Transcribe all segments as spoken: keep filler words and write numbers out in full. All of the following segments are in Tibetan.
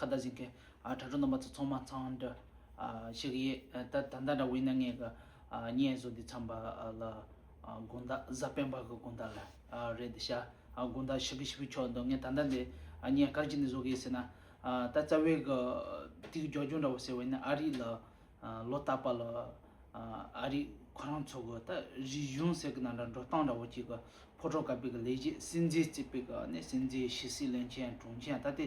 ད་གཟིགས་མཁན་ཨ་དྲ་གྲོགས་རྣམ་པ་ཚོ་ཚང་མ་འཚམས་འདྲི་ཨ་ཞུ་གི་ཡིན། ཨ་ད་ད་ལྟ་འདྲ་བོ་ཡིན་ན་ངས་གི་ཨ་བརྙན་བཟོ་དུས་ཙམ་པ་ལ་ཨ་དགོང་དག་གཟའ་སྤེན་པ་གི་དགོང་དག་ལ་ཨ་རེད་ཤག་ཨ་དགོང་དག་ཞེ་གི་ཞེ་པོ་ཆགས་འདུག་ངས་ད་ལྟ་འདི་ཨ་བརྙན་ག་རེ་བྱས་ནས་བཟོ་གི་ཡིན་ཟེར་ན། ཨ་ད་རྩ་བའི་གི་དེའི་རྒྱབ་ལྗོངས་འདྲ་བོ་ཟེར་བ་ཡིན་ན་ཨ་རི་ལ་ཨ་ལོ་རྟག་པར་ལ་ཨ་ཨ་རི་ཁོ་རང་ཚོ་གི་ད་རིག་གཞུང་ཟེར་གི་ན་འདྲ་འགྲོ་སྟངས་འདྲ་བོ་ཅིག་གི་ཕོ་བྲང་དཀར་པོའི་གི་ལས་བྱེད་སྲིད་འཛིན་རྩིས་པའི་གི་ནས་སྲིད་འཛིན་ཕྱི་སྲིད་བློན་ཆེན་དྲུང་ཆེན་ད་ལྟའི་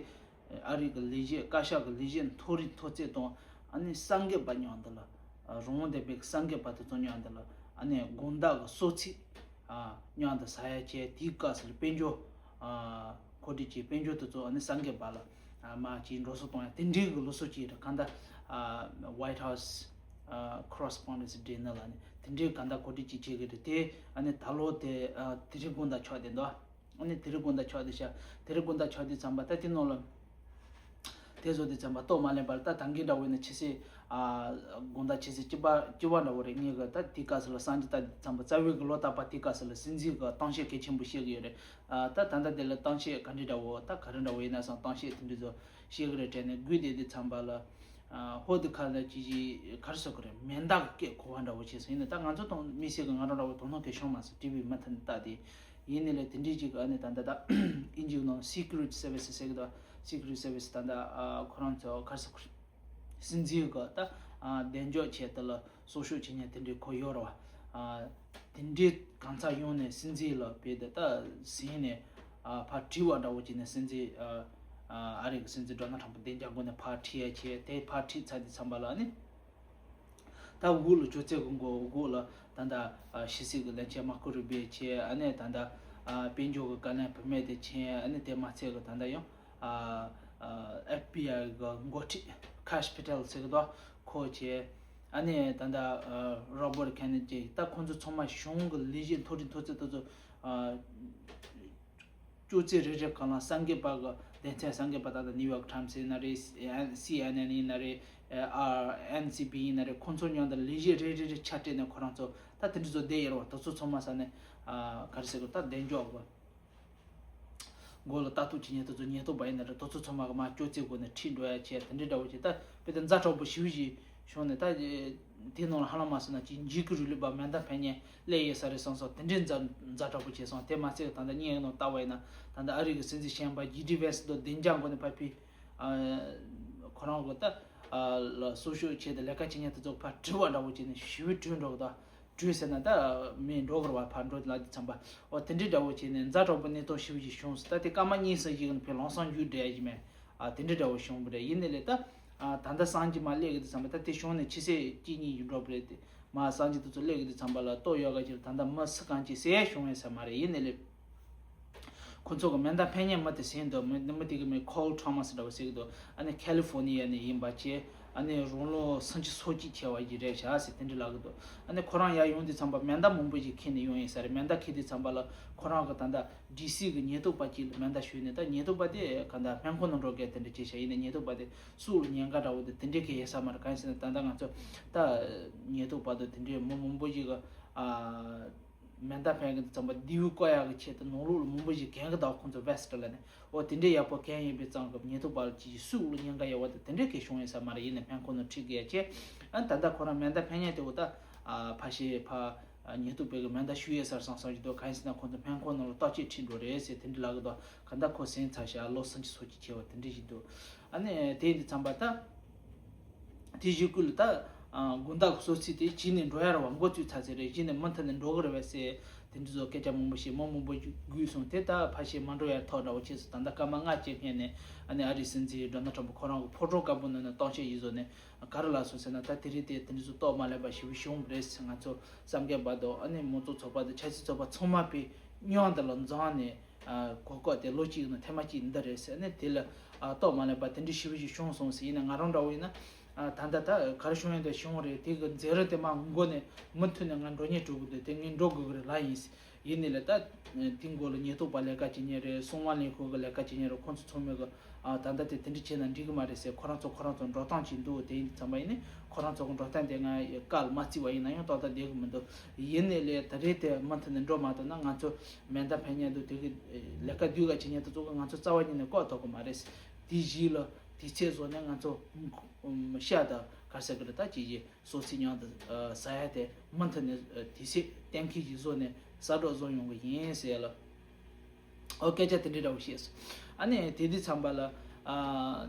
ཨ་རི་གི་ལས་བྱེད་བཀའ་ཤག་གི་ལས་བྱེད་མཐོ་རིམ་མཐོ་ཚད་དང་ཨ་ནི་གསར་འགོད་པ་མཉམ་དུ་ལ་ཨ་རང་དབང་ལྡན་པའི་གསར་འགོད་པ་དེ་ཚོ་མཉམ་དུ་ལ་ཨ་ནི་དགོང་དག་གི་གསོལ་ཚིགས་ཨ་མཉམ་དུ་ཟ་ཡ་བྱས། དེའི་སྐབས་སུ་ལ་དཔལ་འབྱོར་ཨ་གོ་སྒྲིག་བྱས། དཔལ་འབྱོར་དེ་ཚོ་ཨ་ནི་གསར་འགོད་པ་ལ་ཨ་མར་ཅིག་འགྲོ་སོང་གཏོང་ཡ་དེ་འདྲའི་གི་ལུགས་སྲོལ་ཅིག་རེད། གང་ལྟར་ཨ་White House ཨ་Correspondents' Dinner ལ་ནི་དེ་འདྲའི་གང་ལྟར་གོ་སྒྲིག་ཅིག་བྱེད་གི་རེད། དེ་ཨ་ནི་ད་ལོ་དེ་ཨ་དེ་རིང་དགོང་དག་ཆགས་བསྡད་འདུག་ཨ་ནི་དེ་རིང་དགོང་དག་ཆགས་བསྡད་ཤག་དེ་རིང་དགོང་དག་ཆགས་དུས་ཙམ་པ་ད་དེ་ནང་ལ་དེ་བཟོ་དུས་ཙམ་པ་ལྟོ་མ་ལེན་པར་ད་ད་གིན་འདྲ་བོ་ནི་ཕྱི་ཚེས་ཨ་དགོང་དག་ཕྱི་ཚེས་བཅུ་པ་བཅུ་པ་འདྲ་བོ་རེད། ངས་གི་ད་དེའི་སྐབས་སུ་ལ་སང་ཉིན་ད་དུས་ཙམ་པ་རྩ་བའི་གི་ལོ་རྟག་པར་དེའི་སྐབས་སུ་ལ་སྲིད་འཛིན་གི་གཏམ་བཤད་གལ་ཆེན་པོ་བཤད་གི་ཡོད་རེད། ཨ་ད་ད་ལྟ་དེ་ལ་གཏམ་བཤད་ག་འདྲ་འདྲ་བོ་ད་ག་རེ་འདྲ་བོ་ཡིན་ན་སང་གཏམ་བཤད་དེ་འདྲ་ཚོ་བཤད་གི་རེད་དྲན་ནས་སྒུག་བསྡད་དུས་ཙམ་པ་ལ། ཨ་ཧོ་དེ་ཁ་ལ་ཅི་ཅི་ག་རེ་ཟེར་གི་རེད། མེ་མདའ་གི་སྐད་གོ་བ་འདྲ་བོ་བྱས་སོང་། ཡིན་ནའི་ད་ང་ཚོ་དང་མི་སེར་གི་ང་རང་འདྲ་བོ་དོ་སྣང་གང་བྱུང་མ་སོང་། ཊི་ཝི་མུ་མཐུད་ནས་ལྟ་དེ། ཡིན་ནའི་ལས་དེ་འདྲའི་ཅིག་ཨ་ནི་ད་ད་ད་ཨིན་ཇིའི་ནང་Secret Service ཟེར་གི་འདུག Secret Service ད་ད་ཨ་ཁོ་རང་ཚོ་ག་རེ་ཟེར་གི་རེད། སྲིད་འཛིན་གི་ད་ཨ་གདེང་འཇོག་བྱས་དེ་ལ་སྲོག་ཤོར་བྱེད་མཁན་དེ་འདྲའི་ཁོ་ཡོད་རེད་བ། ཨ་དེ་འདྲའི་གང་ཚ་ཡོང་ནས་སྲིད་འཛིན་ལ་བས་དེ་ད་ཟིན་ནས་ཨ་ཕར་དྲི་བ་འདྲ་བོ་བྱས་ནས་སྲིད་འཛིན་ཨ་ཨ་རི་གི་སྲིད་འཛིན་ཌོ་ནལ་ཊམ་པ་བདེ་འཇགས་སྒོ་ནས་ཕར་ཁྲིད་ཡ་བྱས། དེ་ཕར་ཁྲིད་ཚར་དུས་ཙམ་པ་ལ་ནི་ད་འོག་ལ་ཅོག་ཙེ་གི་མགོ་འོག་ལ་ད་ལྟ་ཨ་ཕྱི་སྲིད་གི་བློན་ཆེན་མར་ཀོ་རུ་བྷི་བྱས། ཨ་ནི་ད་ལྟ་ཨ་དཔལ་འབྱོར་གི་བཀའ་བློན་བུད་མེད་དེ་ཕྱིན། ཨ་ནི་དེ་མ་ཚད་གི་ད་ལྟ་ཡང་ཨ་ཨ་ཨེཕ་བྷི་ཨའི་གི་འགོ་ཁྲིད་ཁཱཤ་པ་ཏེལ་ཟེར་གི་འདུག་ཁོ་བྱས། ཨ་ནི་ད་ལྟ་ཨ་རོ་བར་ཊི་ཁེ་ནེ་ཌི་ད་ཁོང་ཚོ་ཚང་མ་གཞུང་གི་ལས་བྱེད་མཐོ་རིམ་མཐོ་ཚད་དེ་ཚོ་ཨ་ཅོག་ཙེ་རེ་རེ་སྒང་ལ་གསར་འགོད་པ་གི་སྡེ་ཚན་གསར་འགོད་པ་ད་ལྟ་ནིའུ་ཡོག་ཊའིམ་སི་ཡིན་ན་རེད། སི་ཨེན་ཨེན་ཡིན་ན་རེད། ཨ་ཨེན་སི་བི་ཡིན་ན་རེད། ཁོང་ཚོ་མཉམ་དུ་ལས་བྱེད་རེ་རེ་རེ་ཆ་སྤྲད་ནས་ཁོ་རང་ཚོ་ད་དེ་འདྲ་ཚོ་བསྡད་ཡོད་རེད་བ། དེ་ཚོ་ཚང་མ་ས་ནས་ཨ་ག་རེ་ཟེར་དགོས། ད་གདེང་འཇོག་གི་སྒོ་ལ་ལྟ་རྟོག་བྱེད་མཁན་དེ་ཚོ་ཉེན་རྟོག་པ་ཡིན་ན་རེད། དེ་ཚོ་ཚང་མ་གི་མར་ཅོག་ཙེ་སྒོ་ནས་ཁྲིད་འགྲོ་ཡ་བྱས། དེ་འདྲའི་འདྲ་བོ་བྱས། ད་དཔེ་ད་ཛ་དྲག་པོ་ཞེ་པོ་ཞིག་བྱུང་ནས་ད་དེ་ནང་ལ་ཧ་ལམ་མ་སོང་ན་ཅིག་འཇིགས་སྐུལ་རིང་ལུགས་པ་མེ་མདའ་འཕེན་མཁན་སླེབས་ཡོད་ས་རེད་བསམ་སོང་། དེ་འདྲའི་ཛ་ཛ་དྲག་པོ་བྱས་སོང་། དེ་མ་ཚད་ད་ལྟ་བརྙན་ནང་ལྟ་བ་ཡིན་ན་ད་ལྟ་ཨ་རི་གི་སྲིད་འཛིན་གཞོན་པ་ཇེ་ཌི་ཝེན་སི་དང་བདེ་འཇགས་སྒོ་ནས་ཕར་ཕུད། ཨ་ཁོ་རང་གི་ད་ཨ་ལ་སྲོག་ཤོར་བྱས་ཏེ་ལས་ཀ་བྱེད་མཁན་དེ་ཚོ་ཕར་དྲི་བ་འདྲ་བོ་བྱས་ནས་ཞེ་པོ་དྲིས་འགྲོ་གི་འདུག་དྲིས་ཟེར་ན་ད་མི་འགྲོ་གི་རེད་བ། ཕར་འགྲོ་ལབ་དུས་ཙམ་པ་འོ་དེ་འདྲའི་འདྲ་བོ་བྱས་ནས་ཛ་དྲག་པོ་གནས་སྟངས་ཞེ་པོ་ཞིག་བྱུང་སོང་། ད་དེ་སྐར་མ་གཉིས་གསུམ་ཞིག་གི་ནང་ཕར་ལམ་སང་མཇུག་སྒྲིལ་ཡ་ཞིག་མེད། ཨ་དེ་འདྲའི་འདྲ་བོ་བྱུང་བ་རེད། ཡིན་ནའི་ལས་ད་ཨ་ད་ལྟ་སང་ཉིན་མར་སླེབས་གི་དུས་ཙམ་པ་ད་དེ་བྱུང་ནས་ཕྱི་ཚེས་གཅིག་གཉིས་ཡིན་འགྲོ་བ་རེད། དེ་མར་སང་ཉིན་དེ་ཚོ་སླེབས་གི་དུས་ཙམ་པ་ལ་ལྟོ་ཡོད་ག་ཅིག་ད་ལྟ་མི་སུ་གང་ཅིག་ཟས་བྱུང་ཡོད་ས་མ་རེད། ཡིན་ནའི་ལས་ཁོ་ཚོ་གི་མེ་མདའ་འཕེན་མཁན་མི་དེ་ཟིན་འདུག་མི་མི་དེ་གི་མིང་ཁོལ་ཐོ་མ་སི་འདྲ་བོ་ཟེར་གི་འདུག་ཨ་ནི་ཁ་ལི་ཧྥོ་ནི་ཡ་ནས་ཡིན་པ་བྱས། ཨ་ནི་རང་ལོ་སུམ་ཅུ་སོ་གཅིག་བྱས་པ་ཞིག་རེད་བཞག་ཟེར་དེ་འདྲ་ལབ་གི་འདུག་ཨ་ནི་ཁོ་རང་ཡར་ཡོང་དུས་ཙམ་པ་མེ་མདའ་མང་པོ་ཞིག་ཁྱེར་ནས་ཡོང་ཡིན་ས་རེད། མེ་མདའ་ཁྱེར་དུས་ཙམ་པ་ལ་ཁོ་རང་གི་ད་ལྟ་ཌི་སི་གི་ཉེན་རྟོག་པ་གཅིག་ལ་མེ་མདའ་གཞུས་ནས། ད་ཉེན་རྟོག་པ་དེ་ག་ད་སྨན་ཁང་ནང་འགྲོ་མཁན་དེ་འདྲ་བྱས་ཤག་ཡིན་ནའི་ཉེན་རྟོག་པ་དེ་སྲོག་ལ་ཉེན་ཁ་འདྲ་བོ་དེ་དེ་འདྲའི་གི་ཡོད་ས་མ་རེད། གང་ཡིན་ཟེར་ན་ད་ལྟ་ང་ཚོ་ད་ཉེན་རྟོག་པ་དང་དེ་འདྲའི་མི་མང་པོ་ཞིག་གི་ཨ། མེ་མདའ་འཕེན་གི་འདུག་ཙམ་པ་མདེའུ་བཀོག་ཡག་གི་ཆེད་དུ་ནང་ལོགས་ལ་མང་པོ་ཞིག་གྱོན་གི་འདུག་ཁོང་ཚོ་ཝེ་སི་ཊི་ལ་ནི། འོ་དེ་འདྲའི་ཡག་པོ་གྱོན་ཡོད་པའི་ཙང་གི་ཉེན་རྟོག་པ་ལ་ཅིག་སྲོག་ལ་ཉེན་ཁ་ཡོད་པ་དེ་དེ་འདྲའི་གི་བྱུང་ཡོད་ས་མ་རེད། ཡིན་ནའི་སྨན་ཁང་ནང་ཁྲིད་གི་ཡ་བྱས། ཨ་ད་ལྟ་ཁོ་རང་མེ་མདའ་འཕེན་མཁན་དེ་འོ་ད་ཨ་ཕ་ཤེ་ཕ་ཨ་ཉེན་རྟོག་པའི་གི་མེ་མདའ་གཞུས་ཡོད་ས་རེད་བསམ་བསམ་ཞིག་འདུག་གང་ཡིན་ཟེར་ན་ཁོང་ཚོ་སྨན་ཁང་ནང་ལ་བརྟག་དཔྱད་ཁྲིད་འགྲོ་རེད་ཟེར་དེ་འདྲ་ལབ་གི་འདུག་གང་ལྟར་ཁོ་ཟིན་ཚར་ཤག་ལོ་སུམ་ཅུ་སོ་གཅིག་བྱས་པ་དེ་འདྲ་ཞིག་འདུག་ཨ་ནི་དེ་ཡིན་དུས་ཙམ་པ་ད། དེ་བཞིན་སྐུ་ལ་ད་ཨ་དགོང་དག་གི་གསོལ་ཚིགས་དེ་བྱས་ནས་འགྲོ་ཡ་རེད་བ། འགོ་བཙུགས་ཚར་ཚར་རེད། བྱས་ནས་མུ་མཐུད་ནས་འགྲོ་གི་རེད་བས་ཟེར་དེ་འདྲ་ཚོ་སྐད་ཆ་མང་པོ་བཤད། མི་མང་པོ་བརྒྱུད་སོང་། དེ་ད་ཕལ་ཆེར་མ་འགྲོ་ཡ་ཐབས་འདྲ་བོ་བྱས་སོང་། ད་ལྟ་སྐར་མ་ལྔ་བཅུ་སྔོན་ནས་ཨ་ནི་ཨ་རིའི་སྲིད་འཛིན་ཌོ་ནལ་ཊམ་པ་ཁོ་རང་གི་ཕོ་བྲང་དཀར་པོ་ནང་ནས་གཏམ་བཤད་ཡིན་བཟོ་ནས་ག་རེ་ལབ་སོང་ཟེར་ན། ད་དེ་རིང་དེ་དེ་འདྲ་ཚོ་ལྟོ་མ་ལེན་པ་ཞེ་པོ་བྱུང་བ་རེད་ཟེར། ང་ཚོ་གསར་འགོད་པ་དང་ཨ་ནི་མང་གཙོ་ཚོགས་པ་དང་ཆབ་སྲིད་ཚོགས་པ་ཚང་མ་པའི་མཉམ་དུ་ལ་འཛོམས་ནས། ཨ་གོ་སྐབས་དེ་ལོ་གཅིག་ནང་ཐེངས་མ་གཅིག་འདི་རེད་ཟེར་ནས། དེ་ལ་ཨ་ལྟོ་མ་ལེན་པ་དེ་འདྲ་ཞེ་པོ་ཞིག་བྱུང་སོང་ཟེར། ཡིན་ན་ང་རང་འདྲ་བོ་ཡིན་ན་ཨ་ད་ལྟ་ད་ག་རེ་བྱུང་ཡོད་འདུག་བྱུང་རེད། དེ་གི་མཛད་རིམ་དེ་མར་འགོ་ནས་མུ་མཐུད་ནས་ང་འགྲོ་སྙིང་བྲོ་གི་འདུག་དེ་ངས་འགྲོ་དགོས་ཀྱི་རེད་ལབ་ཡིན་ཟེར། ཡིན་ནའི་ལས་ད་དེ་འགོ་ལ་ཉེན་རྟོག་པ་ལས་ཀ་བྱེད་མཁན་རེད། གསང་བ་ལས་ཁུངས་ཀྱི་ལས་ཀ་བྱེད་མཁན་རེད། ཁོང་ཚོ་ཚང་མས་གི་ཨ་ད་ལྟ་དེ་དེ་འདྲ་བྱས་ན་འགྲིག་གི་མ་རེད་ཟེར། ཁོ་རང་ཚོ་ཁོ་རང་ཚོ་འགྲོ་སྟངས་ཅིག་འདུག་དེ་ཡིན་དུས་ཙམ་པ་ཡིན་ནའི་ཁོ་རང་ཚོ་གི་འགྲོ་སྟངས་དེ་ང་བཀའ་ལ་མ་བརྩིས་པ་ཡིན་ན་ཡང་ཏག་ཏག་བསྡད་གི་མི་འདུག་ཡིན་ནའི་ལས་ད་རེས་དེ་མུ་མཐུད་ནས་འགྲོ་མ་ཐུབ་ན་ང་ཚོ་མེ་མདའ་འཕེན་མཁན་འདུག་དེ་གི་ལས་ཀ་སྡུག་ག་བྱེད་མཁན་དེ་ཚོ་གི་ང་ཚོ་རྩ་བ་ཉིད་ནས་བཀག་ཐུབ་གི་མ་རེད། དེ་གཞི་ལ་ དུས་ཚོད་བཟོ་ནས་ང་ཚོ་ཤ་དང་ག་ཟེར་གི་རེད། ད་ཅི་ཡི་སོ་ཚིག་མཉམ་དུ་ཟ་ཡ་དེ་མུ་མཐུད་ནས་དུས་ཚོད་གཏན་འཁེལ་ཞིག་བཟོ་ནས་གསར་སྒྲོག་བཟོ་ཡོང་གི་ཡིན་ཟེར་ལ། ཨོ་སྐད་ཆ་དེ་འདྲའི་འདྲ་བོ་བཤད་སོང་། ཨ་ནི་དེ་དུས་ཚང་པ་ལ།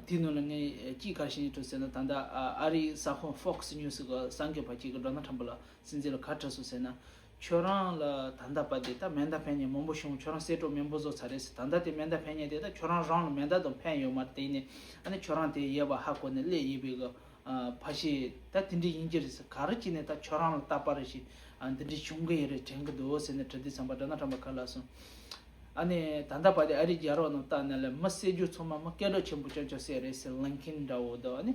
དེའི་ནང་ལ་ངས་ཅིག་ག་རེ་བཤད་སྙིང་བྲོ་ཟེར་ན། ད་ལྟ་ཨ་རིའི་གསར་ཁང་Fox News གི་གསར་འགོད་པ་ཅིག་གིས་ཌོ་ནལ་ཊམ་པ་ལ་སྲིད་འཛིན་ལ་ག་རེ་དྲིས་སོང་ཟེར་ན། ཁྱོད་རང་ལ་ད་ལྟ་བར་དེ་ད་མེ་མདའ་འཕེན་མཁན་མང་པོ་བྱུང་། ཁྱོད་རང་གསེད་གྲོགས་མང་པོ་བཟོ་ཚར་རེད་ཟེར། ད་ལྟ་དེ་མེ་མདའ་འཕེན་མཁན་དེ་ད་ཁྱོད་རང་རང་ལ་མེ་མདའ་དང་ཕན་ཡོད་མ་རེད། དེ་ནས་ཨ་ནི་ཁྱོད་རང་དེ་ཡོད་པ་ཧ་གོ་ནས་སླེབས་ཡོད་པའི་གི་ཕ་ཤི་ད་དེ་འདྲ་ཡིན་གྱི་རེད་ཟེར། ག་རེ་བྱས་ནས་ད་ཁྱོད་རང་ལ་ལྟ་བ་རེ་ཞིག་འདི་འདྲ་བྱུང་གི་ཡོད་རེད་དྲན་གི་འདུག་ཟེར་ནས་དྲི་དུས་ཙམ་པ་ཌོ་ནལ་ཊམ་པ་ག་ལ་སོང་། ཨ་ནི་ད་ལྟ་བར་དེ་ཨ་རིའི་རྒྱལ་རབས་ནང་བལྟས་ན་ལས་མི་བསད་རྒྱུ་ཚང་མ་མི་སྐད་གྲགས་ཆེན་པོ་རྐྱང་རྐྱང་བསད་རེད་ཟེར། ལིན་ཁིན་འདྲ་བོ་དང་ཨ་ནི་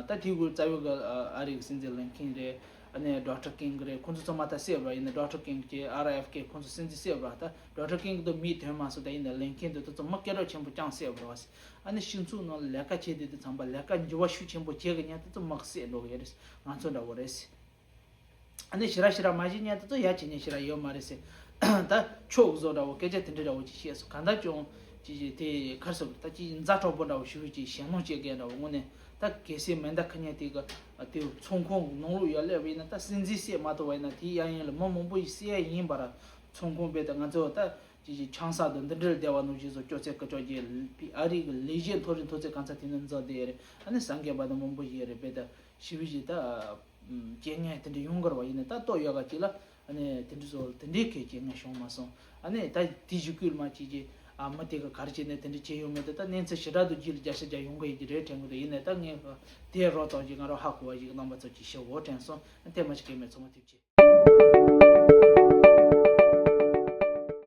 ད་དེའི་སྐོར་རྩ་བའི་གི་ཨ་རིའི་གི་སྲིད་འཛིན་ལིན་ཁིན་རེད། ཨ་ནི་ཌོག་ཊར་ཀིང་རེད། ཁོང་ཚོ་ཚང་མ་ད་བསད་པ་ཡིན་ན། ཌོག་ཊར་ཀིང་གི་ཨར་ཨེཕ་ཀེ་ཁོང་ཚོ་སྲིད་འཛིན་བསད་པ། ད་ཌོག་ཊར་ཀིང་གི་དུ་མིང་ཐོན་མ་སོང་། ད་ཡིན་ན་ལིན་ཁིན་དུ་དུ་ཚང་མི་སྐད་གྲགས་ཆེན་པོ་རྐྱང་བསད་པ་རེད། ཨ་ནི་སྤྱི་ཚོགས་ནང་ལས་ཀ་བྱེད་དུས་དུས་ཙམ་པ་ལས་ཀ་འགྱུར་བ་ཤུགས་ཆེན་པོ་བྱེད་གི་ཉན་དུས་ཚོ་མི་བསད་འགྲོ་གི་ཡོད་རེད། ང་ཚོ་འདྲ་བོ་རེད། ཨ་ནི་ཞེ་དྲག་ཞེ་དྲག་མ་བྱེད་ཉན་དུས་ཚོ་ཡ་བྱེད་ཉན་ཞེ་དྲག་ཡོད་མ་རེད་ཟེར། ད་ཆོག་བཟོ་འདྲ་བོ་སྐད་ཆ་དེ་འདྲ་འདྲ་བོ་ཅིག་བཤད་སོང་། གང་ལྟར་ཀྱང་ཅིག་ཅིག་དེ་ག་རེ་ཟེར་དགོས་རེད། ད་ཅིག་ཛ་དྲག་པོ་འདྲ་བོ་ཞུ་ཅིག་ཞེད་སྣང་སྐྱེ་མཁན་འདྲ་བོ། དངོས་གནས་ད་གལ་སྲིད་མེ་མདའ་འཕེན་མཁན་དེ་གི་དེ་ཚོང་ཁང་ནང་ལོགས་ཡར་སླེབས་པ་ཡིན་ན། ད་སྲིད་འཛིན་བསད་མ་ཐུབ་པ་ཡིན་ན་དེ་ཡང་ཡིན་ལ་མི་མང་པོ་ཞིག་བསད་ཡ་ཡིན་པ་ར། ཚོང་ཁང་རྦད་དེ་ང་ཚོ་ད་ཅིག་ཅིག་ཆང་ས་དང་འདི་འདྲ་ལ་བསྡད་པ་ནང་བཞིན་བཟོ། སྐྱོ་ཚད་ཀི་ཅོ་གི་ཨ་རི་གི་ལས་བྱེད་མཐོ་རིམ་མཐོ་ཚད་གང་ཚ་དེ་ནས་འཛུལ་བསྡད་ཡོད་རེད། ཨ་ནི་གསར་འགོད་པ་དང་མང་པོ་ཞིག་ཡོད་རེད། རྦད་དེ་ཞི་བའི་ཞིག་ད་རྐྱེན་ངན་དེ་འདྲ་ཡོང་གི་རེད་པ། ཡིན་ནའི་ད་ལྟོ་ཡོད་ག་ཅིག་ལ་ཨ་ནི་དེ་འདྲ་བཟོ་དེ་འདྲའི་གི་རྐྱེན་ངན་བྱུང་མ་སོང་། ཨ་ནི་ད་དེ་གཞུག་གུ་ལ་མ་ཅིག་ཅིག་ཨ་མི་དེ་གི་ག་རེ་བྱས་ནས་དེ་འདྲ་བྱས་ཡོད་མེད་དེ་ད་གནས་ཚུལ་ཞེ་དྲག་ཏུ་རྒྱུད་ལ་རྒྱ་ཆེ་རྒྱ་ཡོང་གི་ཡོད་ཀྱི་རེད་དྲན་གི་འདུག། ཡིན་ནའི་ད་ངས་དེ་རོགས་ཙམ་ཅིག་ང་རང་ཧ་གོ་བ་ཞིག་རྣམ་པ་ཚོ་ཅིག་ཞུ་དགོས་དྲན་སོང་། ཨ་ཐེངས་མ་ཅིག་གལ་མེད་ཚང་མ་ཐུགས་རྗེ་ཆེ།